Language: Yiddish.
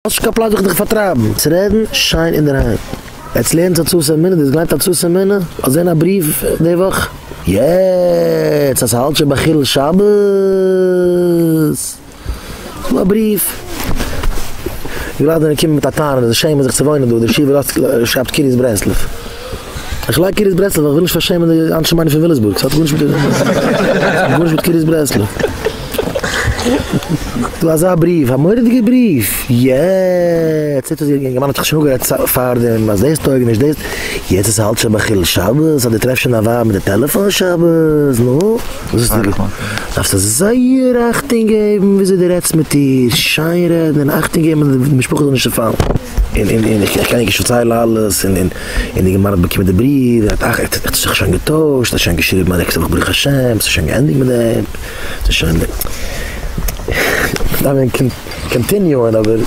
האסט נישט קיין פלאץ זיך דיך פארטרייבן צו רעדן שיין אינדערהיים. עטס לערנטס עצתו אמונה? דו האסט געליינט עצתו אמונה? האסט געזען א בריוו די וואך? יעצט אז ס'האלט שוין ביי חילול שבת דא א בריוו. גלייך זענען געקומען מיט א טענה זיי שעמען זיך צו וואוינען דא, די ישיבה שרייבט קרית ברסלב. איך לייק קרית ברסלב ווייל איך וויל נישט פארשעמען די אנשי מיינע פון וויליסבורג, ס'האט גארנישט מיט גארנישט מיט קרית ברסלב. דא אזא בריוו, א מורא'דיגע בריוו, יעצט זעט אויס די אינגערמאן האט זיך שוין אפגערעדט פארדעם אז דאס טויג נישט דאס, יעצט עס האלט שוין ביי חילול שבת אז דו טרעפסט שוין דיין ווייב מיט די טעלעפאן שבת, נו. וואס איז די דארפסט זייער אכטונג געבן וויאזוי דו רעדסט מיט איר, שיין רעדן און אכטונג געבן אז די משפחה זאל נישט צעפאלן. און און און איך קען נישט פארציילן אלעס, און און און די אינגערמאן האט באקומען די בריוו, ער האט אכ האט זיך שוין געטוישט, האט שוין געשריבן א נעקסטע וואך ברוך השם, ס'איז שוין געענדיגט מיט דעם, ס'איז שוין, מ'דארף ווען קאנטיניוען אבער.